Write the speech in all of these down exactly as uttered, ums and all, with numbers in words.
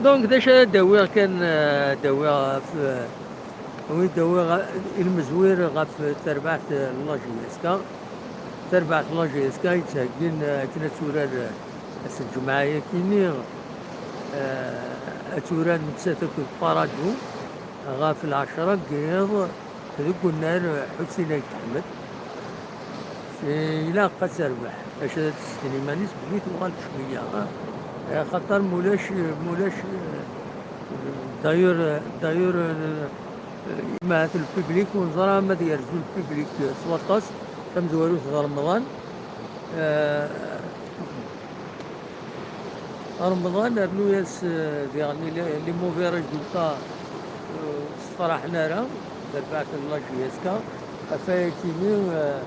Donc, d acu ara d-awiɣ kan, eh, d-awiɣ ɣef, eh, wi d-awiɣ ilmezwir ɣef terbaɛt n la J S K. Terbaɛt n la J S K yettheggin, eh, akken ad turar, eh, ass n lǧemɛa-yagi-nni, eh, ad turar nettat akked Parado ɣef lɛecra n yiḍ deg unnar Ḥusin Ayt Ḥmed. Ilaq ad terbeḥ bac ad tessen iman-is belli tuɣal cwiya, eh, axaṭer mulac, mulac, eh, d'ailleurs, d'ailleurs, eh, imahat le public, ur neẓra ma ad yerzu le public, eh, s waṭas, tamezwarut d Remḍan. Eh, Remḍan, rnu-yas, eh, diɣen les, les mauvais résultats, eh, ur sefraḥen ara, terbaɛt n la J S K, ɣef wayagi-nni, eh,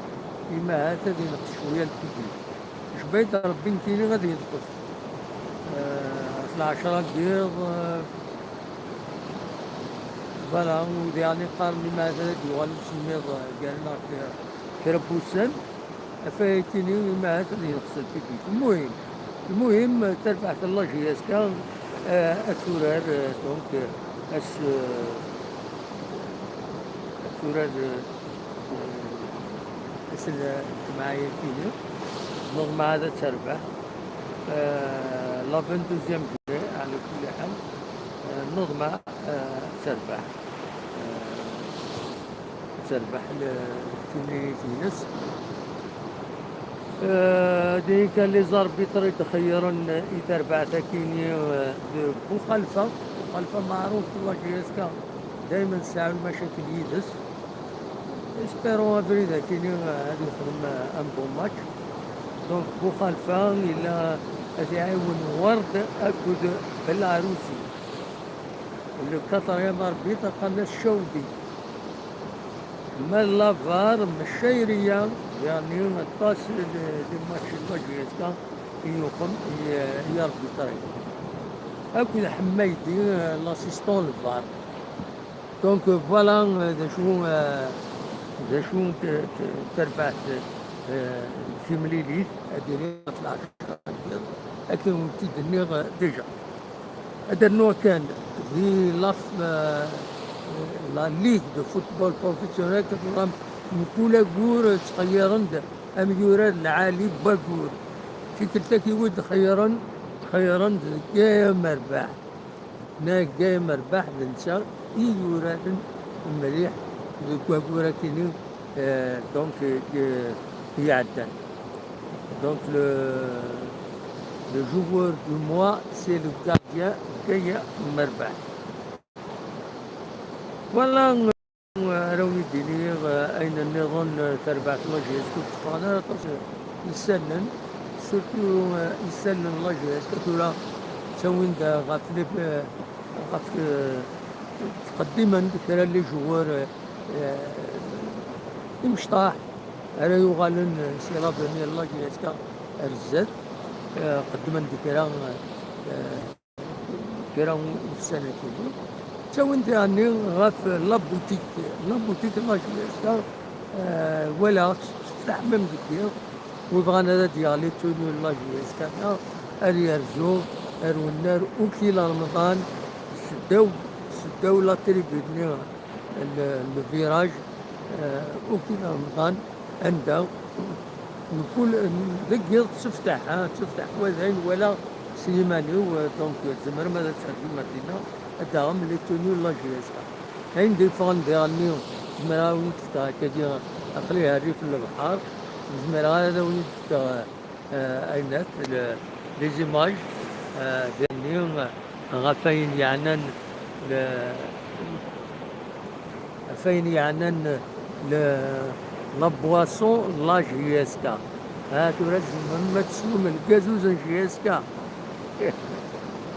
imahat ad ineqs cwiya le public. Jbayt Rebbi nekkini ad yenqes, eh, ɣef lɛecra n yiḍ, eh, voilà, u diɣen qqaren imahat ad d-yuɣal usemmiḍ, eh, gar-aneɣ kra, kra n wussan. Ɣef wayagi-nni, imahat ad yenqes le public. Lmuhim, lmuhim, tarbaɛt n la J S K, eh, ad turar, eh, donc, eh, ass, eh, ad turar, eh, eh, ass n lǧemɛa-yagi-nni. Normal ad terbeḥ. Eh, la vingt-deuxième journée, ɛla kulli ḥal, eh, normal, eh, ad terbeḥ. Eh, terbeḥ le-, timlilit-ines. Eh, din kan les arbitres i d-xeyyren i terbaɛt-agi-nni, eh, d Buxalfa. Buxalfa meɛruf la J S K daymen sɛan lmacakil yid-s. Espérons abrid-agi-nni, eh, ad yexdem, eh, un bon match. Donc Buxalfa yella ad iɛiwen Ward akked Belarusi. Le quatrième arbitre, qqaren-as Chaudi. Ma la var, mačči aya, yeɛni aṭas n, n match n la J S K i yuxem, i, i arbitrer. Akked Ḥmaydi, l'assistant le var. Donc, voilà, euh, d acu, euh, d acu t-, t-, terbaɛt, euh, timlilit, ad iliɣ ɣef lɛecra n yiḍ, akken ur tt-id-nniɣ, euh, déjà. Ad rnuɣ kan di la, eh, la Ligue de football professionnel, ad teẓram mkul aggur ttxeyyiren-d amyurar lɛali n waggur. Tikkelt-agi wi d-xeyyren, xeyyren-d Gaël Merbaḥ. Nna Gaël Merbaḥ d netta i yuraren mliḥ deg waggur akini, eh, donc, eh, iɛeddan. Donc, le, le joueur du mois, c'est le gardien Gaël Merbaḥ. Voilà, euh, ara wen-d-iniɣ, euh, ayen nniḍen, euh, tarbaɛt n la J S K ur d-ffɣen ara aṭas, euh, n isallen, surtout, euh, isallen n la J S K tura ttawin-d, euh, ɣef les, euh, ɣef, euh, ttqeddimen-d kra n les joueurs, euh, eh, imecṭaḥ ara yuɣalen, eh, si l'avenir n la J S K ar zdat, eh, qeddmen-d kra, eh, kra n ussan-agi. Ttawin-d yeɛni ɣef la boutique, la boutique n la J S K, eh, walaɣ-tt teftaḥ même deg yiḍ, wi bɣan ad d-yaɣ les tenues n la J S K, ad yerzu ar wennar uki la Remḍan, seddaw, seddaw la tribune-nni, le, le virage, euh, uki la Remḍan, anda, mkul, deg yiḍ tteftaḥ, ha, tteftaḥ, wa d ayen walaɣ s yiman-iw, euh, donc, tzemrem ad tɛeddum ar dinna, ad d-taɣem les tenues n la J S K. Ayen d-yeffɣen diɣenni, zemreɣ ad wen-d-fkeɣ akkagi, aql-i rrif n lebḥer, zemreɣ ad wen-d-fkeɣ, euh, euh, ayennat, le, les images, euh, diɣenni, euh, ɣef ayen yeɛnan le, ɣef ayen yeɛnan le, la boisson n la J S K. Ha, tura tzemrem ad teswem lgazuz n J S K.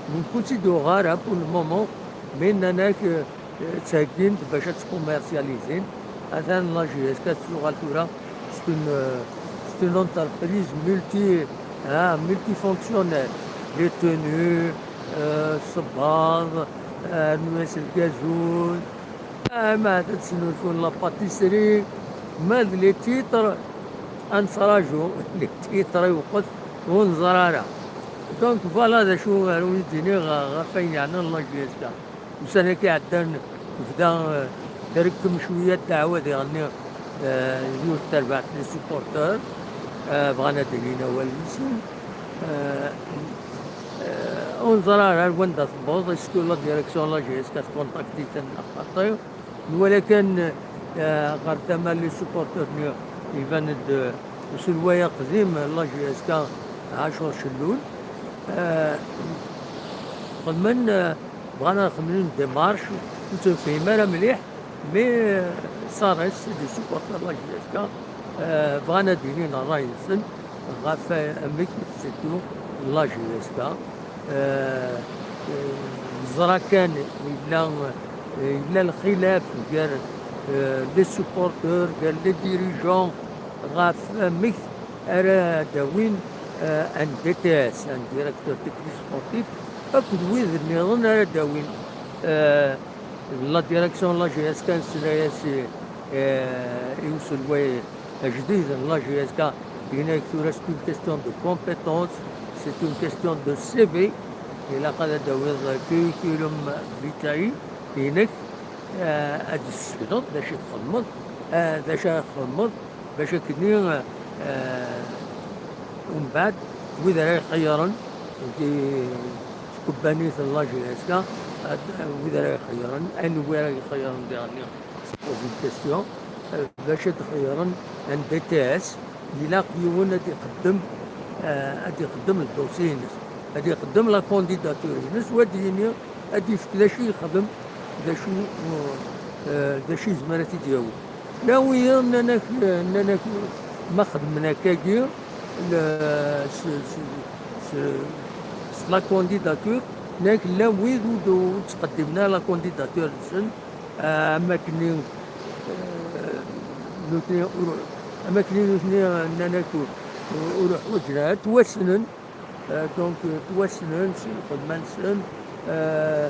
Mkul ur tt-id-uɣ ara pour le moment, mais nnan-ak, euh, ttheggin-d bac ad tt-commercializin. Atan la J S K ad tuɣal tura, c'est une, euh, c'est une entreprise multi, ah, multifonctionnelle. Les tenues, euh, ṣṣebbaḍ, euh, rnu-as lgazuz, ah, ma ad tesnulfun la pâtisserie, ma d les titres, ad nettraǧu les titres i weqt ur neẓri ara. Donc, voilà d acu ara wen-d-iniɣ ɣef wayen yeɛnan la J S K. Ussan-agi iɛeddan tebda, eh, trekkem cwiya ddeɛwa diɣenni, eh, yiwet terbaɛt n les supporters, eh, bɣan ad d-inin awal-nsen. Eh, eh, ur neẓri ara ar wanda tewweḍ, est-ce que la direction n la J S K tkontakti-ten neɣ xaṭi? Nwala kan, eh, ɣer tama n les supporters-nni, iban-d, eh, uselway aqdim n la J S K, Ɛacur Cellul. Eh, xedmen, eh, bɣan ad xedmen une démarche, ur tt-nefhim ara mliḥ, mais, eh, ça reste des supporters n la J S K, eh, bɣan ad d-inin ṛṛay-nsen ɣef, eh, amek i tetteddu la J S K. Eh, eh, neẓra kan yella, eh, yella lxilaf gar, eh, les supporters, gar les dirigeants ɣef amek ara d-awin, eh, un D T S, un directeur technique sportif, akked wid nniḍen ara d-awin. Eh, la direction n la J S K nesla-as i, eh, i uselway ajdid n la J S K, yenna-ak tura c'est une question de compétence, c'est une question de C V, ilaq ad d-tawiḍ curriculum vitae-inek, eh, ad d-tessefleḍ d acu i txedmeḍ, eh, d acu ara txedmeḍ, bac akkenni, eh, umbeɛd wid ara ixeyyren di tkebbanit n la J S K, ad, wid ara ixeyyren, anwi ara ixeyyren diɣenni, c'est une question, eh, bac ad xeyyren un D T S, ilaq yiwen ad ixeddem, eh, ad ixeddem le dossier-ines, ad ixeddem la candidature-ines, u ad d-yini, ad d-yefk d acu i yexdem, d acu, eh, d acu yezmer ad t-id-yawi. Llan wiyiḍ nnan-ak, nnan-ak ma xedmen akkagi, le, s, s, s, s la candidature, nnan-ak llan wid ur d-, ur d-ttqeddimen ara la candidature-nsen, eh, am akken, eh, nutni ur, am akken nutni, eh, nnan-ak ur, ur uḥwaǧen ara, ttwassnen, eh, donc, eh, ttwassnen s lxedma-nsen, eh,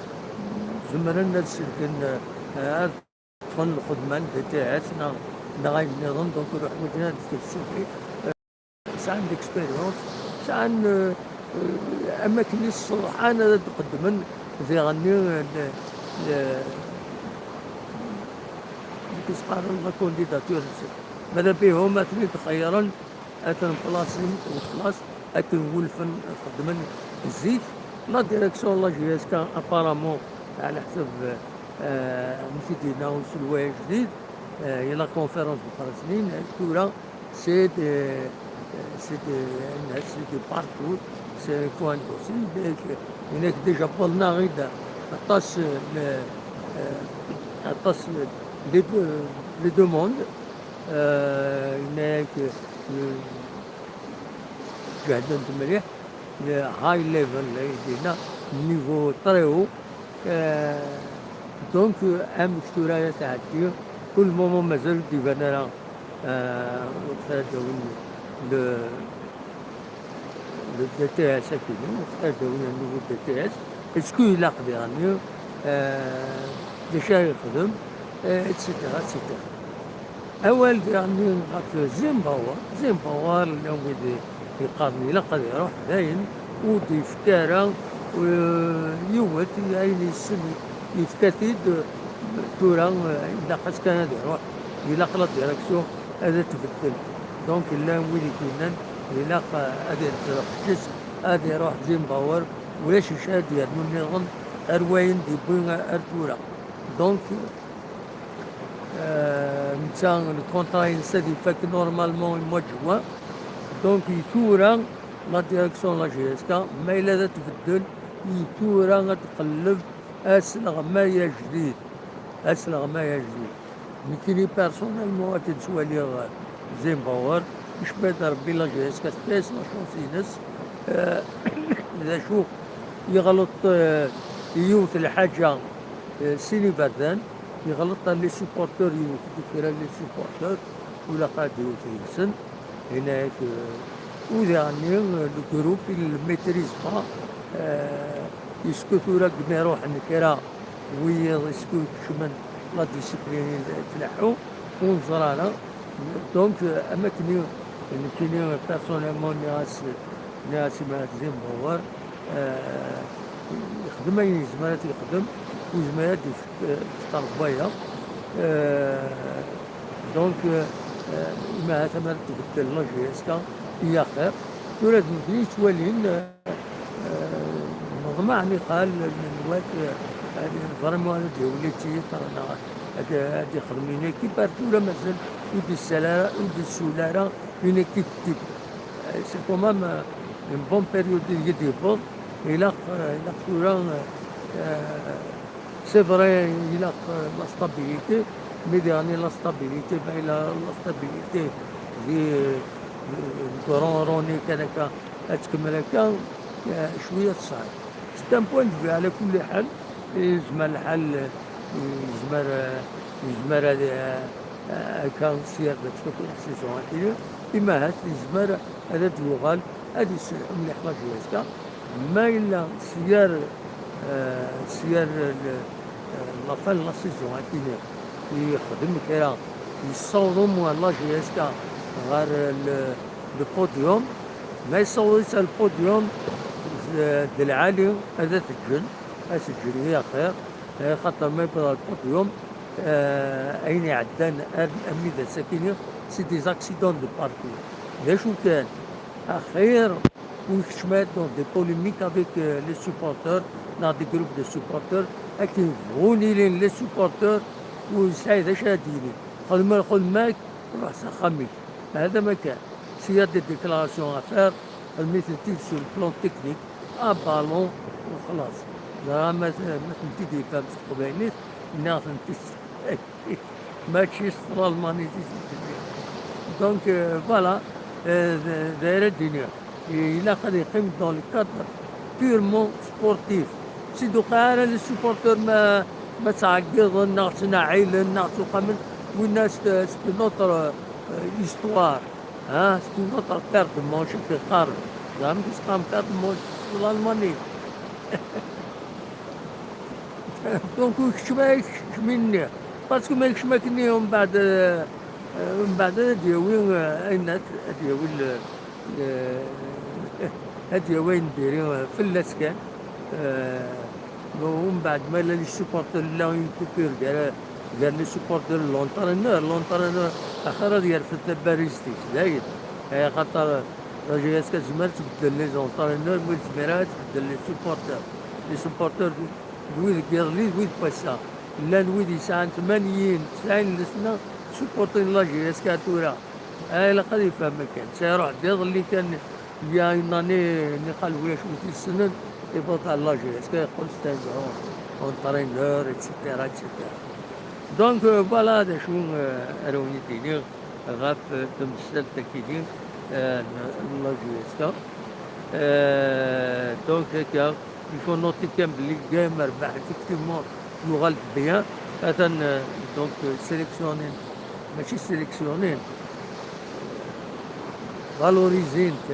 zemren ad selken, eh, ad ṭṭfen lxedma n D T S neɣ, neɣ ayen nniḍen, donc ur uḥwaǧen ad fken C V. Eh, sɛan l'expérience, sɛan, eh, eh, am akken i ṣṣelḥan ad d-qeddmen diɣenni, eh, le, le, amek i s-qqaren, la candidature-nsen. Mada bihum ad ten-id-xeyyren, ad ten-plasin, ad ten-plasin, akken wulfen xeddmen zik. La direction n la J S K, apparemment, ɛla ḥsab, eh, amek i d-yenna uselway ajdid, eh, i la conférence de presse-nni, tura, c'est des, c'est des, c'est des parcours, c'est, il faut un dossier, mais que, yenna-ak déjà wwḍen-aɣ-d aṭas, eh, le, eh, aṭas, eh, les, les demandes, eh, yenna-ak, eh, jehden-d mliḥ, le high level, ay d-yenna, niveau très haut. Eh, donc, eh, amek tura ara tɛeddi, pour le moment mazal ur d-iban ara, eh, waqt ara d-awin le, le D T S akk-nni, waqt ara d-awin un nouveau D T S, est-ce que ilaq diɣenni, eh, d acu ara yexdem, eh, et cetera, et cetera. Awal diɣenni ɣef Zimbabwe, Zimbabwe llan wid yeqqaren ilaq ad iruḥ dayen, ur d-yefki ara, eh, yiwet, ayen yessen yefka-t-id, tura, eh, ilaq-as kan ad iruḥ, ilaq la direction ad tbeddel. Donc llan wid i k-yennan ilaq, eh, ad iruḥ, juste ad iruḥ Zimbabwe, ulac acu ara d-yernun nniḍen ar wayen d-yewwi ar tura. Donc, eh, netta, le contrat-ines ad ifak normalement i mois de juin. Donc, i tura, la direction n la J S K, ma yella ad tbeddel, i tura ad tqelleb asleɣmay ajdid. Asleɣmay ajdid. Nekkini, personnellement, akken ttwaliɣ, eh, Zimbabwe, icba-d Rebbi la J S K, tefka-yas la chance-ines. Eh, d acu, yeɣleḍ, eh, yiwet lḥaǧa, eh, sin iberdan, yeɣleḍ ar les supporters, yiwet d kra n les supporters, ula xad yiwet deg-sen, yenna-yak, eh, u daɣenni, eh, le groupe, il ne maîtrise pas, eh, est-ce que tura deg mi ruḥen kra wiyiḍ, est-ce que kecmen la discipline i tleḥḥu, ur neẓri ara. Donc, eh, am akken i, nekkini, personnellement, nniɣ-as, nniɣ-as i Maɛzin Bawar, eh, yexdem ayen yezmer ad t-yexdem, ur yezmer ad d-yefk, eh, yefk rebwaya. Eh, donc, eh, eh, imahat amer ad tbeddel la J S K i axir. Tura d nutni yettwalin, eh, eh, neḍmeɛ niqal, nwat, eh, ad, vraiment ad d-yawi les titres, neɣ ad, ad yexdem une équipe. Ar tura mazal ur d-yessal ara, ur d-yessul ara une équipe type. Eh, c'est quand même, eh, une bonne période i d-yewweḍ. Ilaq, eh, ilaq tura, eh, eh, c'est vrai, ilaq, eh, la stabilité, mais diɣen la stabilité, ben, la, la stabilité di, di, di grand roni kan akka, ad tkemmel akka, eh, cwiya tesɛa. C'est un point de vue, ɛla kulli ḥal, yezmer lḥal, eh, yezmer, eh, yezmer ad, eh, akka sya ad tfak la saison-agi, imahat yezmer ad d-yuɣal, ad yesselḥu mliḥ la J S K. Ma yella s yir, eh, s yir l-, eh, la fin n la saison-agi yexdem kra, yessaweḍ au moins la J S K ɣer le, le podium. Ma yessaweḍ-itt ar le podium, d, d lɛali ad t-ǧǧen, ad t-ǧǧen i axir, eh, xaṭer ma yewweḍ ɣer le podium, eh, ayen iɛeddan ar, armi d ass-agi, c'est des accidents de parcours. D acu kan, axir ur keččem ara dans des polémiques avec, euh, les supporters, neɣ des groupes de supporters, akken bɣun ilin les supporters, ur yesɛi d acu ara d-yini. Xdem lxedma-k, ruḥ s axxam-ik. Hada ma kan. S'il y a des déclarations à faire, xdem-itent-id sur le plan technique, à ballon, u xlaṣ. Ẓra ma, ma tent-id-yefhem s teqbaylit, nniɣ-tent-id s teqbaylit. Mačči s tlalmanit i s-d-nniɣ. Donc, euh, voilà, euh, d, d ara d-iniɣ. Ilaq ad yeqqim dans le cadre purement sportif. Si d-uqiɛ ara les supporters ma, ma ttɛeggiḍen, neɣ ttnaɛilen, neɣ ttuqamen, winna c'est, c'est une autre, euh, histoire. Hein, c'est une autre paire de manches i k-qqaren. Zeɛma tis-, qqaren paire de manches s lalmanit. Donc, ur keččem ara keččem-nni. Parce que ma yekcem akkenni, umbeɛd, euh, umbeɛd ad d-yawi, euh, ayen ad, ad d-yawi le, le, ad d-yawi ayen n diri, euh, fell-as kan. Euh, umbeɛd ma yella les supporters, yella une coupure gar, gar les supporters d l'entraîneur, l'entraîneur axir ad yerfed tabalizt-is, dayen. Eh, xaṭer la J S K tezmer ad tbeddel les entraîneurs, ur tezmir ara ad tbeddel les supporters. Les supporters d, d wid n yiḍelli, d wid n wass-a. Llan wid yesɛan tmanyin, tesɛin n lesna, supportin la J S K tura. Ah, ilaq ad yefhem kan. Sa iruḥ-d iḍelli kan, il y a une année, niqal ulac wi t-yessnen, ibuḍ ar la J S K, yeqqel c'est un grand entraîneur, et cetera, et cetera. Donc, euh, voilà d acu, euh, ara wen-id-iniɣ ɣef, euh, temsalt-agi, euh, n la J S K. Euh, donc, akka, il faut noter kan belli Gaël Merbaḥ, effectivement, yuɣal-d bien. Atan, euh, donc, euh, sélectionné, mačči sélectionné, valorisin-t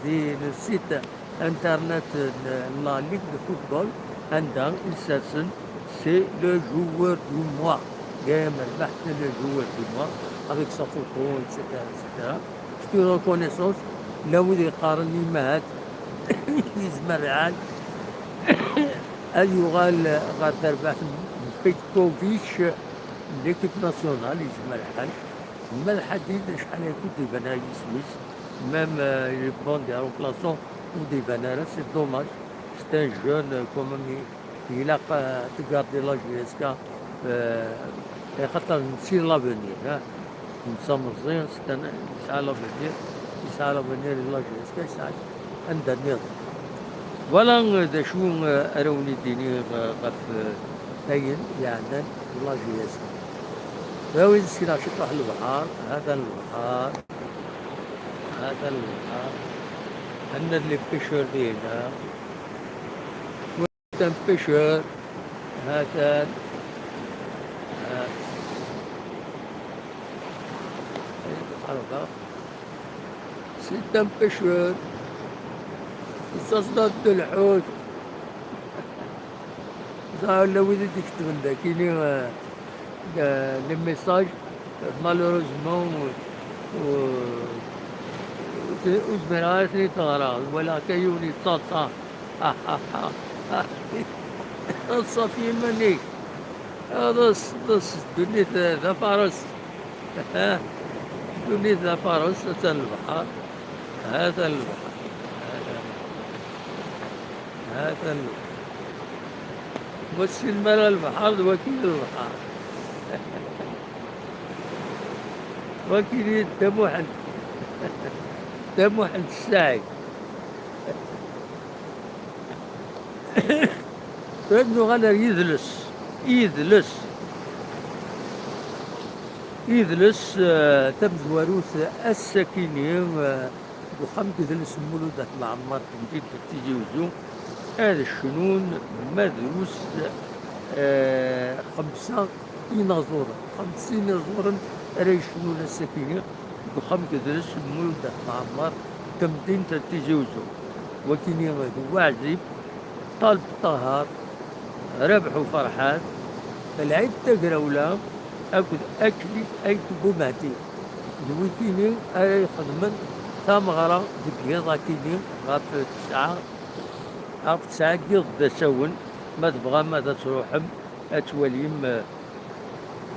di le site internet n la Ligue de football, anda i sersen c'est le joueur du mois. Gaël Merbaḥ, c'est le joueur du mois, avec sa photo, et cetera, et cetera. C'est une reconnaissance. Llan wid yeqqaren imahat yezmer lḥal ad yuɣal ɣer terbaɛt n Petkovic, l'équipe nationale, yezmer lḥal. Malḥa Did, acḥal ay kud iban ara yisem-is, même, euh, il est bon des remplaçants, ur d-iban ara, c'est dommage. C'est un jeune, euh, quand même, il, il a pas de garder la J S K, euh, et xaṭer c'est l'avenir, hein. Netta meẓẓi, c'est un, yesɛa l'avenir, yesɛa l'avenir i la J S K, yesɛa anda nniḍen. Voilà, euh, d acu, euh, ara wen-id-iniɣ, euh, ɣef, euh, ayen yeɛnan la J S K. Dawi d sila ciṭuḥ lebḥer, hada lebḥer, hada lebḥer, anna d les pêcheurs dina. C'est un pêcheur, hada, ha. C'est un pêcheur. Yettaẓ-d lḥut. Ẓer la wid i d-iketben dagini, euh, le, le message, malheureusement, ur, ur, ur zmireɣ ara ad ten-id-ɣreɣ. Walaɣ kan yiwen yettaḍsa. Ṣṣaf iman-ik. Ḍes, ḍes, ddunit d afares. Ddunit d afares, atan lebḥer. Atan lebḥer. Atan lebḥer. Ur tessinem ara lebḥer d waki d lebḥer. Waki d Dda Muḥend. Dda Muḥend Ssaɛid. Tura ad nuɣal ar yidles. Idles. Idles, eh, tamezwarut ass-akini, eh, deg uxxam n yidles n Mulud At Mɛemmer, deg temdint n Tizi Uzzu, ad cnun ma drus, eh, xemsa inaẓuren, xemsa inaẓuren ara yecnun ass-akini deg uxxam n yidles n Mulud At Mɛemmer, deg temdint n Tizi Uzzu. Wakini d Waɛzib, Ṭaleb Ṭaher, Rabeḥ Uferḥan, Lɛid Tagrawla akked Akli Ayt Bumehdi. D wikini ara ixedmen tameɣra deg yiḍ akini ɣef tesɛa, ɣef tesɛa n yiḍ d asawen. Ma tebɣam ad tṛuḥem ad twalim,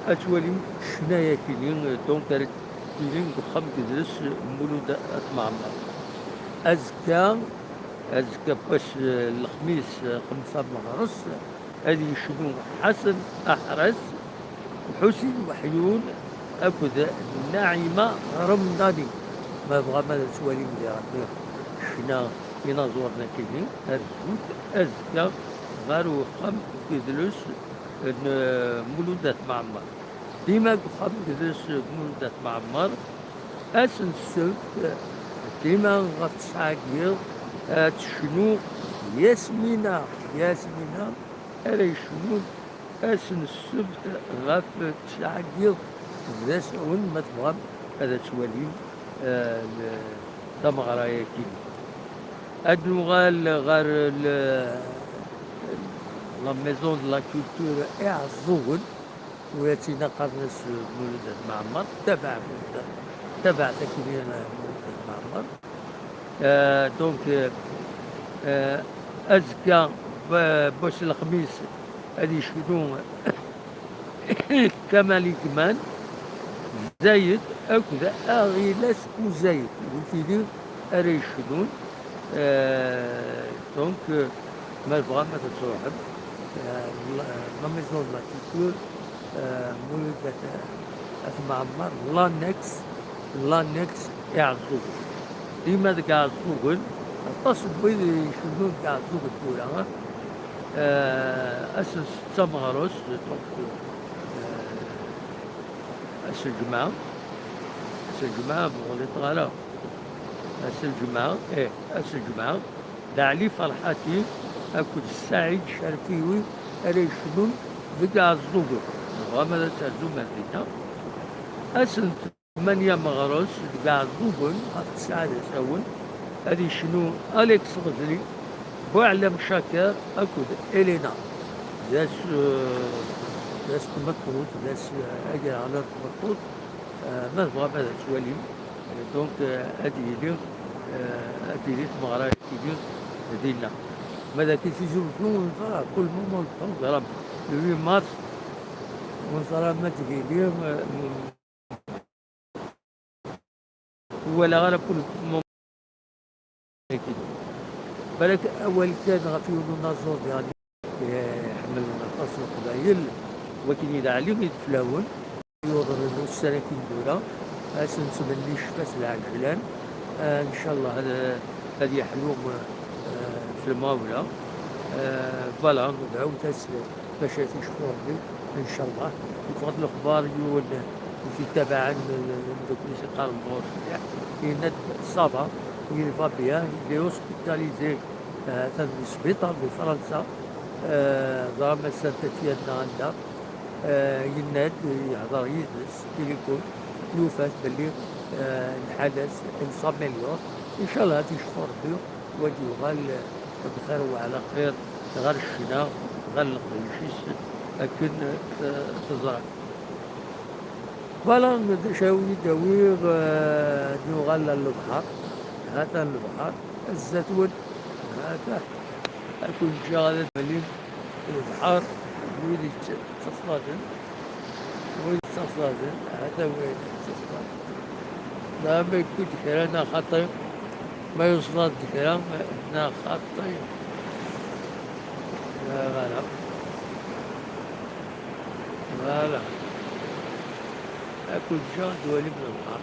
ad twalim ccna-yakini, donc ara d-ilin deg uxxam n yidles n Mulud At Mɛemmer. Azekka, azekka n wass, eh, lexmis, eh, xemsa meɣres, ad yecnu Ḥasan Aḥras, Ḥusin Weḥyun akked Naɛima Remḍani. Ma tebɣam ad twalim diɣen ccna inaẓuren-akini, rzut azekka ɣer uxxam n yidles n, eh, Mulud At Mɛemmer. Dima deg uxxam n yidles n Mulud At Mɛemmer, ass n ssebt, dima ɣef tesɛa n yiḍ, ad tecnu Yasmina. Yasmina ara yecnun ass n ssebt ɣef tesɛa n yiḍ d asawen, ma tebɣam ad twalim, eh, l-, tameɣra-yagi. Ad nuɣal ɣer l-, la Maison de la Culture Iɛeẓẓugen, ula d tinna qqaren-as Mulud At Mɛemmer, tabaɛ Mulud, tabaɛt akini Mulud At Mɛemmer. Euh, donc, euh, euh, azekka, euh, n wass n lexmis, ad yecnu Kamal Igman, Zayed akked Aɣilas Uzayed, wigi ara yecnun. Euh, donc, euh, ma tebɣam ad tṛuḥem, euh, la, la Maison de la Culture, euh, Mulud At, At Mɛemmer, l'annexe, l'annexe Iɛeẓẓugen. Dima deg Iɛeẓẓugen, aṭas n wid icennun deg Iɛeẓẓugen tura, euh, ass n ssetta meɣres, donc, euh, ass n lǧemɛa, ass n lǧemɛa, ur ɣliṭeɣ ara. Ass n lǧemɛa, ih, ass n lǧemɛa, d Ɛli Ferḥati akked Saɛid Cerfiwi ara yecnun deg Iɛeẓẓugen. Tebɣam ad terzum ar dinna? Ass n tmanya meɣres deg Iɛeẓẓugen ɣef tesɛa d asawen, ad yecnu Alex Ɣezli, Buɛlam Caker akked Elena. D ass, eh, d ass n tmeṭṭut, d ass, eh, agraɣlan n tmeṭṭut. Eh, ma tebɣam ad twalim, eh, donc, eh, ad yili, eh, ad yili tmeɣra-yagi dinna. Ma d akken Tizi Uzzu, on fera à tout moment le programme. Le huit mars, on fera ma d-yili, eh, ur walaɣ ara pour le moment. Balak awal kan ɣef yiwen unaẓur diɣen i ḥemmlen aṭas Leqbayel, wakken i d Ɛli i d fell-awen, yuḍnen ussan-agi n tura, ad s-nettmenni ccfa s lɛejlan. Ah, ncallah ad, ad yeḥlu, ah, s lemɣawla. Ah, voilà, dɛut-as bac ad t-icfu Rebbi, ncallah. Yeffeɣ-d lexbar, yiwen i t-ittabaɛen, d, d, d umeddakel-is yeqqaren Ɣur Cebbiḥ, yenna-d ça va, il va bien, il est hospitalisé, ah, atan di sbiṭar di Fransa, ah, ẓran ma Santa Tiana anda, ah, yenna-d, yehder yid-s, téléphone, yufa-t belli, ah, lḥala-s, elle s'améliore. Ncallah ad t-icfu Rebbi, u ad yuɣal bxir u ɛla xir ɣer ccna, ɣer leqdic-is, akken, eh, teẓram. Voilà, d acu ara wen-d-awiɣ, eh, ad nuɣal ar lebḥer. Hatan lebḥer, zdat-wen. Hatan. Ad ken-ǧǧeɣ ad twalim lebḥer, wid yettaṣladen, wid yettaṣladen, ata wid yettaṣladen. Neɣ ma yewwi-d kra neɣ xaṭi, ma yuṣla-d kra neɣ xaṭi. Voilà. Voilà. Ad ken-ǧǧeɣ ad twalim lebḥer.